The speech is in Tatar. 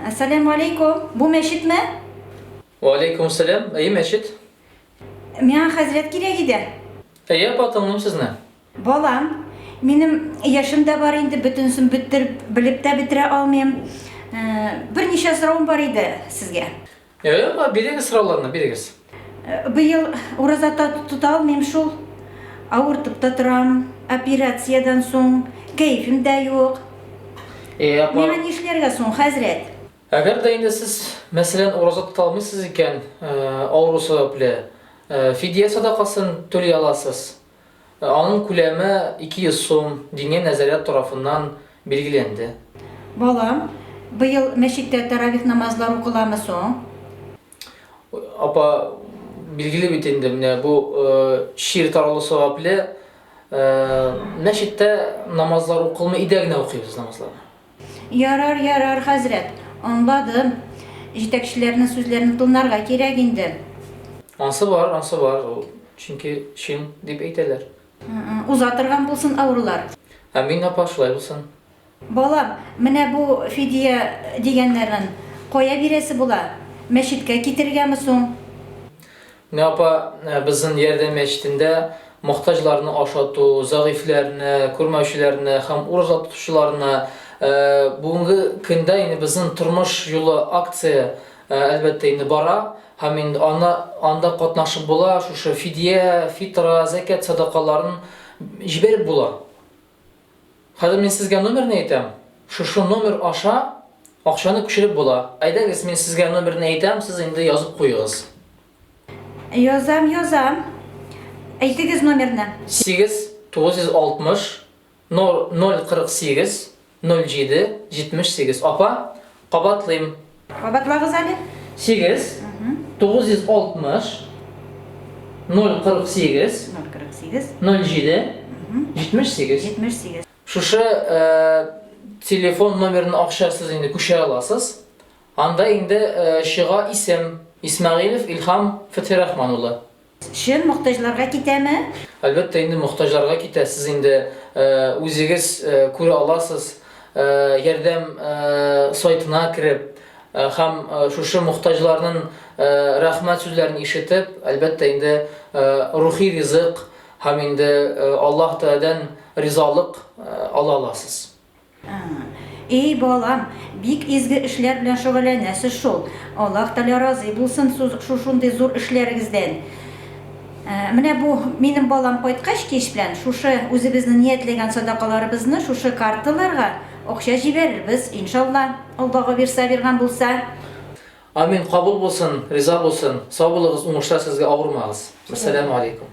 Әссәләмү алейкум. Бу мәчетме? Вә алейкум сәлам. Әйе, мәчет. Миңа хәзрәт кирәк иде. Әйе, апа, тыңлыйм сезне. Балам, минем яшем дә бар инде, бөтенесен бетереп, белеп тә бетерә алмыйм. Берничә соравым бар иде сезгә. Әйе, апа, бирегез сорауларны, бирегез. Быел ураза тота алмыйм шул. Авыртып та торам, операциядән соң кәефем дә юк. Әйе, апа. Миңа нишләргә соң, хәзрәт? Әгәр дә инде сез, мәсәлән, ураза тота алмыйсыз икән, авыру сәбәпле, фидия садакасын түли аласыз. Аның күләме 200 сум, Диния нәзарәт тарафыннан билгеләнде. Балам, быел мәчеттә тәравих намазлар укыламы соң? Апа, билгеле бит инде, менә бу чир таралу сәбәпле, мәчеттә намазлар укылмый, өйдә генә укыйбыз намазларны. Ярар, ярар, хәзрәт, аңладым. Җитәкчеләрнең сүзләрен тыңларга кирәк инде. Ансы бар, ансы бар, ул, чөнки чин дип әйтәләр. Уза торган булсын авырулар. Амин, апа, шулай булсын. Балам, менә бу фидия дигәннәрен кая бирәсе була? Мәчеткә китерергәме соң? Менә, апа, безнең Ярдәм мәчетендә мохтаҗларны ашату, зәгыйфьләрне, күрмәүчеләрне һәм ураза тотучыларны, бүгенге көндә инде безнең Тормыш юлы акция, әлбәттә инде, бара һәм инде аны анда катнашып була, шушы фидия, фитра, зәкят садакаларын җибәреп була. Хәзер мин сезгә номерны әйтәм. Шушы номер аша акчаны күчереп була. Әйдәгез, мин сезгә номерны әйтәм, сез инде язып куегыз. Язам, язам. Әйтегез номерны. 8 960 0 048 07 78. Апа, кабатлыйм. Кабатлагыз әле. 8 960 048 048 07 78. 78. Шушы телефон номерын акча сез инде күчерә аласыз. Анда инде чыга исем, Исмәгыйлев Илһам Фәтхирахман улы. Чын мохтаҗларга китәме? Әлбәттә инде мохтаҗларга китә. Сез инде үзегез күрә аласыз, Ярдәм сайтына кереп һәм шушы мохтаҗларның рәхмәт сүзләрен ишетеп, әлбәттә инде рухи ризык һәм инде Аллаһ Тәгаләдән ризалык ала аласыз. Эй, балам, бик изге эшләр белән шөгыльләнәсез шул. Аллаһ Тәгалә разый булсын шушындый зур эшләрегездән. Менә бу минем балам кайткач кич белән шушы үзебезнең ниятләгән садакаларыбызны шушы карталарга акча җибәрербез, иншалла, Аллага бирса биргән булса. Амин, кабул булсын, риза булсын. Сау булыгыз, уңышлар сезгә, авырмагыз. Әссәләмү алейкум.